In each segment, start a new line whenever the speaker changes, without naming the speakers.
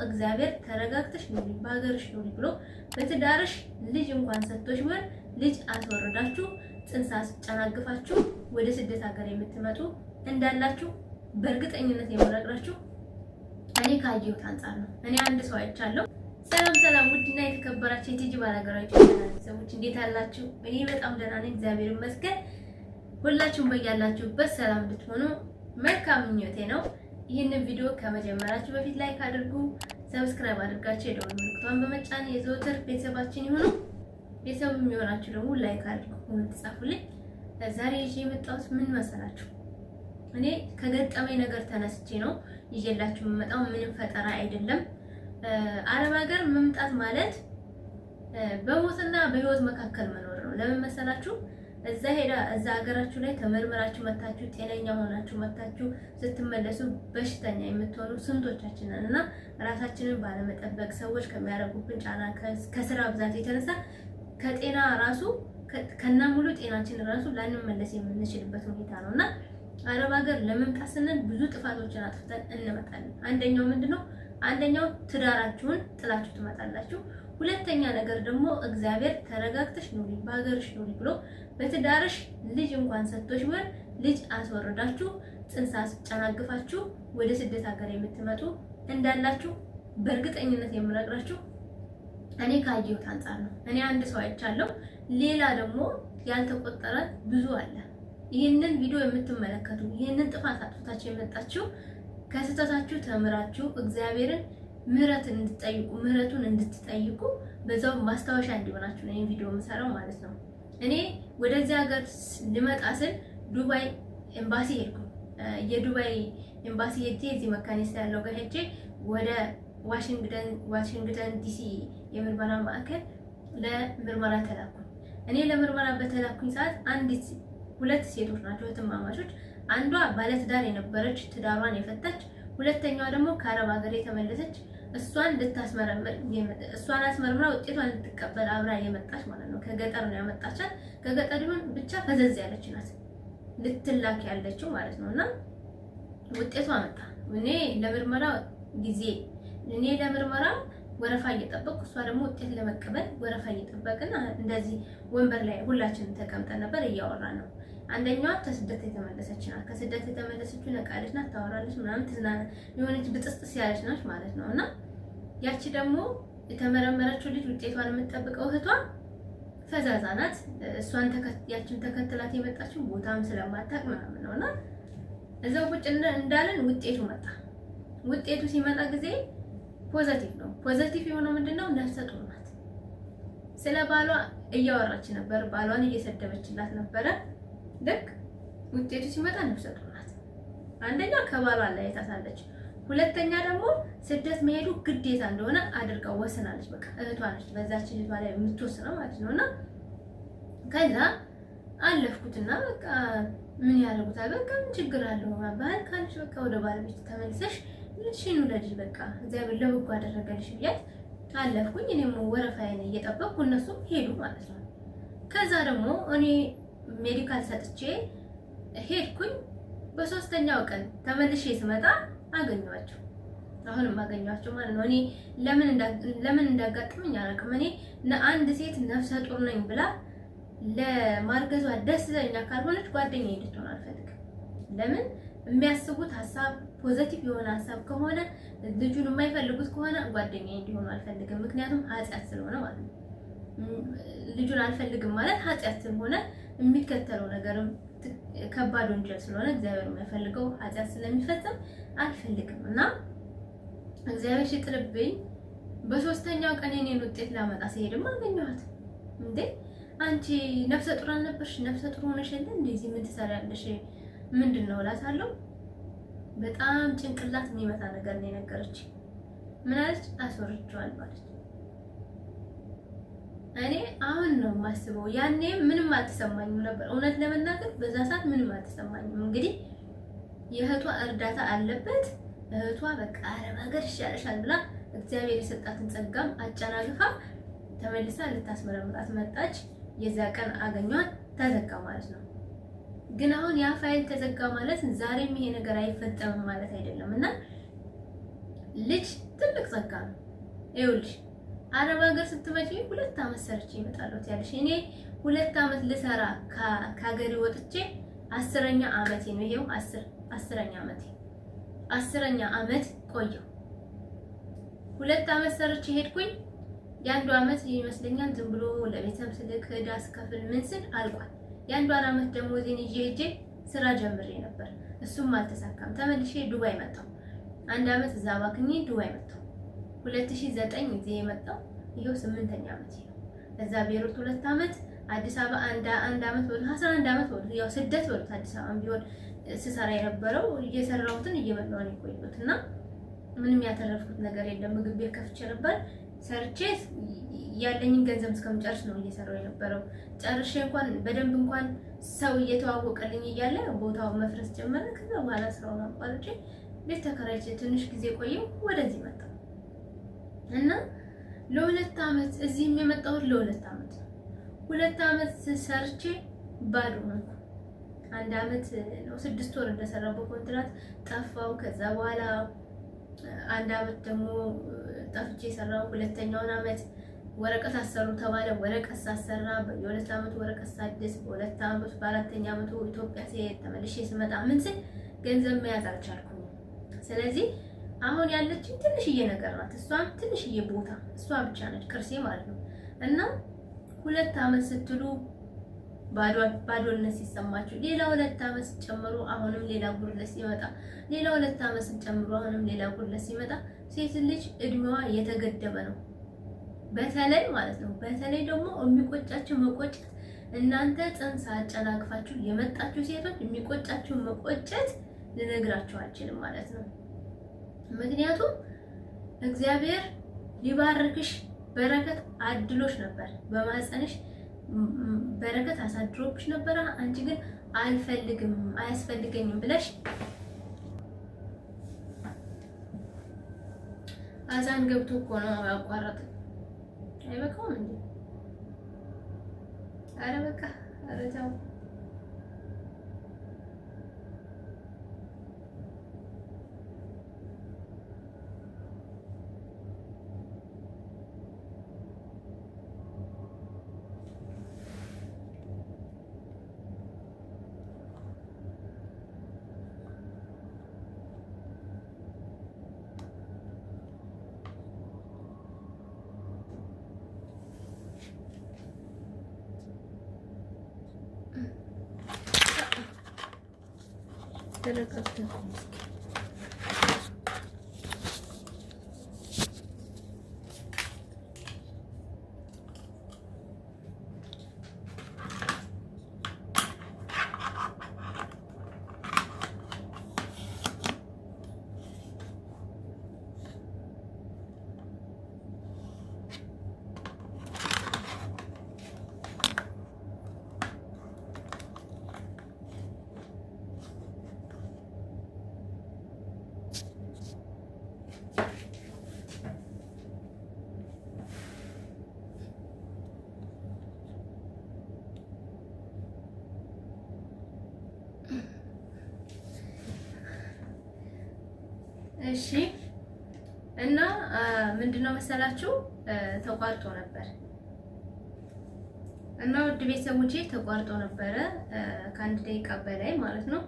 እግዚአብሔር ተረጋግተሽ ኑሪ፣ በሀገርሽ ኑሪ ብሎ በትዳርሽ ልጅ እንኳን ሰጥቶሽ ቢሆን ልጅ አስወርዳችሁ ጽንስ አስጨናግፋችሁ ወደ ስደት ሀገር የምትመጡ እንዳላችሁ በእርግጠኝነት የምነግራችሁ እኔ ካየሁት አንጻር ነው። እኔ አንድ ሰው አይቻለሁ። ሰላም ሰላም፣ ውድና የተከበራችሁ የቲጂ ባላገራዊ ሰዎች እንዴት አላችሁ? እኔ በጣም ደህና ነኝ፣ እግዚአብሔር ይመስገን። ሁላችሁም በያላችሁበት ሰላም እንድትሆኑ መልካም ምኞቴ ነው። ይህንን ቪዲዮ ከመጀመራችሁ በፊት like አድርጉ፣ subscribe አድርጋችሁ የደወል ምልክቷን በመጫን የዘወትር ቤተሰባችን ይሁኑ። ቤተሰብ የሚሆናችሁ ደግሞ like አድርጉ፣ comment ጻፉልኝ። ዛሬ ይዤ የመጣሁት ምን መሰላችሁ? እኔ ከገጠመኝ ነገር ተነስቼ ነው ይዤላችሁ የምመጣው። ምንም ፈጠራ አይደለም። አረብ ሀገር መምጣት ማለት በሞትና በሕይወት መካከል መኖር ነው። ለምን መሰላችሁ? እዛ ሄዳ እዛ ሀገራችሁ ላይ ተመርምራችሁ መታችሁ ጤነኛ ሆናችሁ መታችሁ ስትመለሱ በሽተኛ የምትሆኑ ስንቶቻችን ነን? እና ራሳችንን ባለመጠበቅ ሰዎች ከሚያደርጉብን ጫና ከስራ ብዛት የተነሳ ከጤና ራሱ ከና ሙሉ ጤናችን ራሱ ላንመለስ የምንችልበት ሁኔታ ነው። እና አረብ ሀገር ለመምጣት ስንል ብዙ ጥፋቶችን አጥፍተን እንመጣለን። አንደኛው ምንድነው? አንደኛው ትዳራችሁን ጥላችሁ ትመጣላችሁ። ሁለተኛ ነገር ደግሞ እግዚአብሔር ተረጋግተሽ ኑሪ፣ በሀገርሽ ኑሪ ብሎ በትዳርሽ ልጅ እንኳን ሰጥቶሽ ቢሆን ልጅ አስወርዳችሁ ጽንስ አስጨናግፋችሁ ወደ ስደት ሀገር የምትመጡ እንዳላችሁ በእርግጠኝነት የምነግራችሁ እኔ ካየሁት አንጻር ነው። እኔ አንድ ሰው አይቻለሁ። ሌላ ደግሞ ያልተቆጠረ ብዙ አለ። ይህንን ቪዲዮ የምትመለከቱ ይህንን ጥፋት አጥፍታችሁ የመጣችሁ ከስህተታችሁ ተምራችሁ እግዚአብሔርን ምህረት እንድትጠይቁ ምህረቱን እንድትጠይቁ በዛው ማስታወሻ እንዲሆናችሁ ነው ይህን ቪዲዮ የምሰራው ማለት ነው። እኔ ወደዚህ ሀገር ልመጣ ስል ዱባይ ኤምባሲ ሄድኩ። የዱባይ ኤምባሲ ሄጄ እዚህ መካኒሳ ያለው ጋር ሄጄ ወደ ዋሽንግተን ዲሲ የምርመራ ማዕከል ለምርመራ ተላኩኝ። እኔ ለምርመራ በተላኩኝ ሰዓት አንዲት ሁለት ሴቶች ናቸው እህትማማቾች። አንዷ ባለትዳር የነበረች ትዳሯን የፈታች፣ ሁለተኛዋ ደግሞ ከአረብ ሀገር የተመለሰች እሷን ልታስመረምር እሷን አስመርምራ ውጤቷን ልትቀበል አብራ የመጣች ማለት ነው። ከገጠር ነው ያመጣቻት። ከገጠር ይሁን ብቻ ፈዘዝ ያለች ናት ልትላክ ያለችው ማለት ነው። እና ውጤቷ መጣ። እኔ ለምርመራ ጊዜ እኔ ለምርመራ ወረፋ እየጠበቅኩ እሷ ደግሞ ውጤት ለመቀበል ወረፋ እየጠበቅን እንደዚህ ወንበር ላይ ሁላችንም ተቀምጠን ነበር፣ እያወራን ነው። አንደኛዋ ከስደት የተመለሰች ናት። ከስደት የተመለሰችው ነቃለች ናት፣ ታወራለች ምናምን ትዝናና የሆነች ብጥስጥስ ያለች ናት ማለት ነው። እና ያቺ ደግሞ የተመረመረችው ልጅ ውጤቷን የምትጠብቀው እህቷ ፈዛዛ ናት። እሷን ያችን ተከትላት የመጣችው ቦታም ስለማታውቅ ምናምን ነው። እና እዛው ቁጭ እንዳለን ውጤቱ መጣ። ውጤቱ ሲመጣ ጊዜ positive ነው። Positive የሆነው ምንድነው? ነፍሰ ጡር ናት። ስለ ባሏ እያወራች ነበር። ባሏን እየሰደበችላት ነበረ። ልክ ውጤቱ ሲመጣ ነፍሰ ጡር ናት። አንደኛ ከባሏ ለያይታታለች። ሁለተኛ ደግሞ ስደት መሄዱ ግዴታ እንደሆነ አድርጋ ወስናለች። በቃ እህቷ ነች፣ በዛች እህቷ ላይ የምትወስነው ማለት ነው። እና ከዛ አለፍኩትና በቃ ምን ያደርጉታል? በቃ ምን ችግር አለው? ባህል ካልሽ በቃ ወደ ባለቤት ተመልሰሽ ልጅሽን ውለጂ፣ በቃ እግዚአብሔር ለበጎ አደረገልሽ ብያት አለፍኩኝ። እኔም ወረፋዬን እየጠበቅኩ እነሱም ሄዱ ማለት ነው። ከዛ ደግሞ እኔ medical ሰጥቼ ሄድኩኝ። በሶስተኛው ቀን ተመልሼ ስመጣ አገኘኋቸው። አሁንም አገኘኋቸው ማለት ነው። እኔ ለምን እንዳጋጠመኝ አላውቅም። እኔ አንድ ሴት ነፍሰ ጡር ነኝ ብላ ለማርገዟ ደስተኛ ካልሆነች ጓደኛዬ እንድትሆን አልፈልግም። ለምን የሚያስቡት ሀሳብ positive የሆነ ሀሳብ ከሆነ ልጁን የማይፈልጉት ከሆነ ጓደኛዬ እንዲሆኑ አልፈልግም። ምክንያቱም ኃጢአት ስለሆነ ማለት ነው። ልጁን አልፈልግም ማለት ኃጢአት ስለሆነ የሚከተለው ነገርም ከባድ ወንጀል ስለሆነ እግዚአብሔር የማይፈልገው ኃጢአት ስለሚፈጽም አልፈልግም። እና እግዚአብሔር ሲጥልብኝ በሶስተኛው ቀን የኔን ውጤት ላመጣ ሲሄድም አገኘኋት። እንዴ አንቺ ነፍሰ ጡር አልነበርሽ? ነፍሰ ጡር ሆነሽ እንደ እንደዚህ ምን ትሰሪያለሽ? ምንድን ነው እላታለሁ። በጣም ጭንቅላት የሚመታ ነገር ነው የነገረች። ምን አለች? አስወርጄዋለሁ አለች። እኔ አሁን ነው የማስበው። ያኔ ምንም አልተሰማኝም ነበር፣ እውነት ለመናገር በዛ ሰዓት ምንም አልተሰማኝም። እንግዲህ የእህቷ እርዳታ አለበት። እህቷ በቃ አረብ ሀገር ይሻልሻል ብላ እግዚአብሔር የሰጣትን ጸጋም አጨናግፋ ተመልሳ ልታስመረምራት መጣች። የዛ ቀን አገኟት፣ ተዘጋ ማለት ነው። ግን አሁን ያ ፋይል ተዘጋ ማለት ዛሬም ይሄ ነገር አይፈጠምም ማለት አይደለም። እና ልጅ ትልቅ ጸጋ ነው። ይኸውልሽ አረብ ሀገር ስትመጪ 2 ዓመት ሰርቼ እመጣለሁ ያለሽ፣ እኔ 2 ዓመት ልሰራ ከሀገሬ ወጥቼ 10ኛ ዓመቴ ነው። ይሄው 10ኛ ዓመቴ 10ኛ ዓመት ቆየሁ። 2 ዓመት ሰርቼ ሄድኩኝ። የአንዱ ዓመት ይመስለኛል ዝም ብሎ ለቤተሰብ ስልክ ዕዳ ስከፍል ምን ስል አልቋል። የአንዷን ዓመት ደሞዜን ይዤ ሄጄ ስራ ጀምሬ ነበር። እሱም አልተሳካም። ተመልሼ ዱባይ መጣሁ። 1 ዓመት እዛ ባክኜ ዱባይ መጣሁ። 2009 እዚህ የመጣው ይሄው 8ኛ ዓመት ነው። እዛ ቤሩት 2 ዓመት፣ አዲስ አበባ አንድ ዓመት በሉት 11 ዓመት በሉት ያው ስደት በሉት አዲስ አበባም ቢሆን ስሰራ የነበረው እየሰራሁትን እየበላሁ ነው የቆየሁት እና ምንም ያተረፍኩት ነገር የለም። ምግብ ቤት ከፍቼ ነበር ሰርቼ ያለኝን ገንዘብ እስከምጨርስ ነው እየሰራሁ የነበረው። ጨርሼ እንኳን በደንብ እንኳን ሰው እየተዋወቀልኝ እያለ ቦታው መፍረስ ጀመረ። ከዛ በኋላ ስራውን አቋርጬ ቤት ተከራይቼ ትንሽ ጊዜ ቆየሁ፣ ወደዚህ መጣሁ እና ለ2 ዓመት እዚህም የመጣሁት ለ2 ዓመት ነው። 2 ዓመት ሰርቼ ባዶ ሆንኩ። 1 ዓመት ነው 6 ወር እንደሰራሁ በኮንትራት ጠፋው። ከዛ በኋላ 1 ዓመት ደግሞ ጠፍቼ ሰራው። 2ኛውን ዓመት ወረቀት አሰሩ ተባለ። ወረቀት ሳሰራ በየ2 ዓመቱ ወረቀት ሳድስ በ2 ዓመቱ በ4ኛ ዓመቱ ኢትዮጵያ ሲሄድ ተመልሼ ስመጣ ምን ስል ገንዘብ መያዝ አልቻልኩም። ስለዚህ አሁን ያለችኝ ትንሽዬ ነገር ናት። እሷም ትንሽዬ ቦታ እሷ ብቻ ነች ቅርሴ ማለት ነው። እና 2 ዓመት ስትሉ ባዶነት ሲሰማችሁ ሌላ 2 ዓመት ስትጨምሩ አሁንም ሌላ ጉድለት ሲመጣ ሌላ 2 ዓመት ስትጨምሩ አሁንም ሌላ ጉድለት ሲመጣ ሴት ልጅ እድሜዋ የተገደበ ነው። በተለይ ማለት ነው። በተለይ ደግሞ የሚቆጫችሁ መቆጨት እናንተ ጽንስ አጨናግፋችሁ የመጣችሁ ሴቶች የሚቆጫችሁ መቆጨት ልነግራችሁ አልችልም ማለት ነው። ምክንያቱም እግዚአብሔር ሊባርክሽ በረከት አድሎሽ ነበር፣ በማህፀንሽ በረከት አሳድሮብሽ ነበር። አንቺ ግን አልፈልግም አያስፈልገኝም ብለሽ አዛን ገብቶ እኮ ነው ያቋረጠ። አይበቃውም እንዴ? አረ በቃ አረ ተው። እሺ እና ምንድነው መሰላችሁ ተቋርጦ ነበር እና ውድ ቤተሰቦቼ ተቋርጦ ነበረ ከአንድ ደቂቃ በላይ ማለት ነው።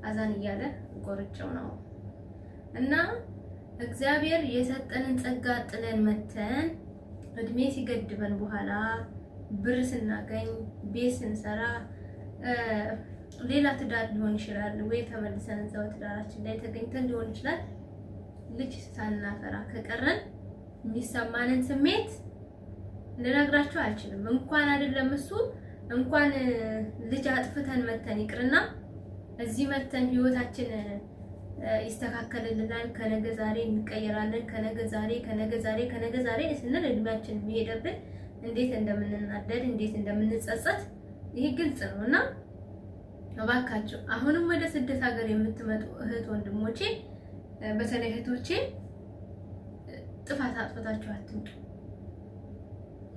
አዛን እያለ ቆርጬው ነው። እና እግዚአብሔር የሰጠንን ጸጋ ጥለን መተን እድሜ ሲገድበን በኋላ ብር ስናገኝ ቤት ስንሰራ ሌላ ትዳር ሊሆን ይችላል ወይ ተመልሰን እዛው ትዳራችን ላይ ተገኝተን ሊሆን ይችላል። ልጅ ሳናፈራ ከቀረን የሚሰማንን ስሜት ልነግራችሁ አልችልም። እንኳን አይደለም እሱ እንኳን ልጅ አጥፍተን መተን ይቅርና እዚህ መተን ህይወታችን ይስተካከልልናል፣ ከነገ ዛሬ እንቀየራለን፣ ከነገ ዛሬ ከነገ ዛሬ ከነገ ዛሬ ስንል እድሜያችን የሚሄደብን እንዴት እንደምንናደድ እንዴት እንደምንጸጸት ይሄ ግልጽ ነውና እባካችሁ አሁንም ወደ ስደት ሀገር የምትመጡ እህት ወንድሞቼ፣ በተለይ እህቶቼ ጥፋት አጥፍታችሁ አትምጡ።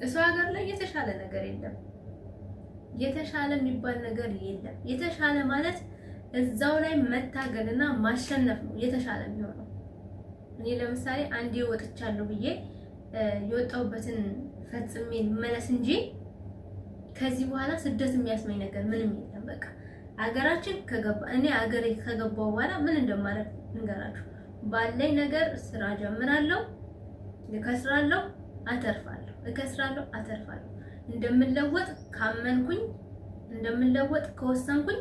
እሱ ሀገር ላይ የተሻለ ነገር የለም። የተሻለ የሚባል ነገር የለም። የተሻለ ማለት እዛው ላይ መታገልና ማሸነፍ ነው የተሻለ የሚሆነው እኔ ለምሳሌ አንዴ ወጥቻለሁ ብዬ የወጣሁበትን ፈጽሜ መለስ እንጂ ከዚህ በኋላ ስደት የሚያስመኝ ነገር ምንም የለም። በቃ አገራችን ከገባ፣ እኔ አገሬ ከገባው በኋላ ምን እንደማደርግ እንገራችሁ። ባለኝ ነገር ስራ ጀምራለሁ፣ እከስራለሁ፣ አተርፋለሁ፣ እከስራለሁ፣ አተርፋለሁ። እንደምለወጥ ካመንኩኝ፣ እንደምለወጥ ከወሰንኩኝ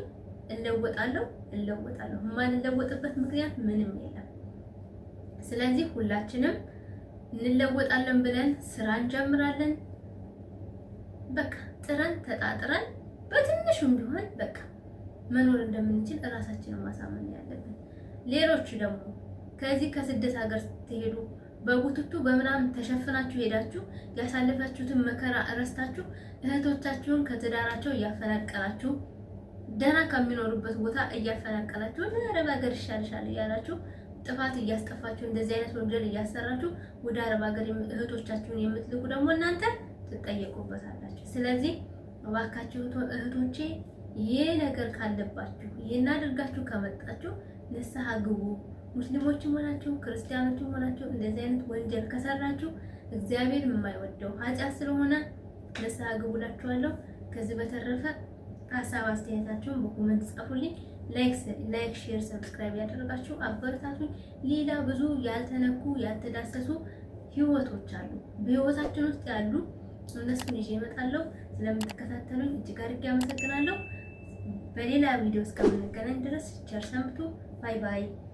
እለወጣለሁ፣ እለወጣለሁ። የማልለወጥበት ምክንያት ምንም የለም። ስለዚህ ሁላችንም እንለወጣለን ብለን ስራ እንጀምራለን። በቃ ጥረን ተጣጥረን በትንሹም ቢሆን በቃ መኖር እንደምንችል እራሳችንን ማሳመን ያለብን። ሌሎቹ ደግሞ ከዚህ ከስደት ሀገር ስትሄዱ በቡትቱ በምናምን ተሸፍናችሁ ሄዳችሁ ያሳለፋችሁትን መከራ እረስታችሁ እህቶቻችሁን ከትዳራቸው እያፈናቀላችሁ፣ ደህና ከሚኖሩበት ቦታ እያፈናቀላችሁ፣ አረብ ሀገር ይሻልሻል እያላችሁ ጥፋት እያስጠፋችሁ፣ እንደዚህ አይነት ወንጀል እያሰራችሁ ወደ አረብ ሀገር እህቶቻችሁን የምትልኩ ደግሞ እናንተ ትጠየቁበታላችሁ። ስለዚህ እባካችሁ እህቶቼ፣ ይሄ ነገር ካለባችሁ፣ ይሄን አድርጋችሁ ከመጣችሁ ንስሐ ግቡ። ሙስሊሞችም ሆናችሁ ክርስቲያኖችም ሆናችሁ እንደዚህ አይነት ወንጀል ከሰራችሁ እግዚአብሔር የማይወደው ኃጢአት ስለሆነ ንስሐ ግቡ እላችኋለሁ። ከዚህ በተረፈ ሀሳብ አስተያየታችሁን በ comment ጻፉልኝ። Like፣ share፣ subscribe ያደረጋችሁ አበረታቱኝ። ሌላ ብዙ ያልተነኩ ያልተዳሰሱ ህይወቶች አሉ በህይወታችን ውስጥ ያሉ፣ እነሱን ይዤ እመጣለሁ። ስለምትከታተሉኝ እጅግ አድርጌ አመሰግናለሁ። በሌላ ቪዲዮ እስከምንገናኝ ድረስ ቸር ሰንብቱ። Bye bye።